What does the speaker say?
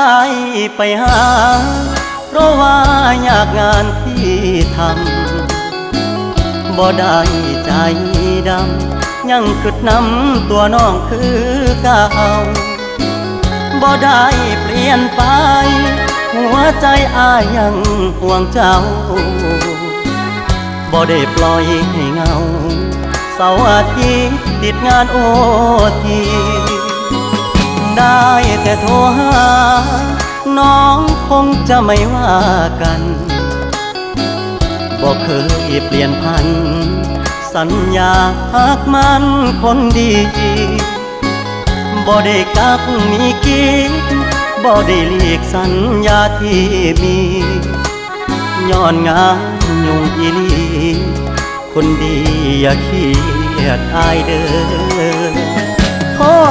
ອ້າຍໄປຫາ ເພາະວ່າຍາກງານທີ່ທຳ ບໍ່ໄດ້ໃຈດຳ ຍັງຄິດນຳຕົວນ້ອງຄືເກົ່າ ບໍ່ໄດ້ປ່ຽນໄປ ຫົວໃຈອ້າຍຍັງຫ່ວງເຈົ້າ ບໍ່ໄດ້ປ່ອຍໃຫ້ເຫງົາ ເສົາອາທິດຕິດງານໂອທີ ໄດ້ແຕ່ໂທຫາ ນ້ອງຄົງຈະໄມ່ວ່າກັນ ບໍ່ເຄີຍປ່ຽນຜັນ ສັນຍາຮັກໝັ້ນຄົນດີ ບໍ່ໄດ້ກັກມີກີດ ບໍ່ໄດ້ຫຼີກສັນຍາທີ່ມີ ຍ້ອນງານຫຍຸ້ງອີ່ຫຼີ ຄົນດີຢ່າຄຽດອ້າຍເດີ ຂໍ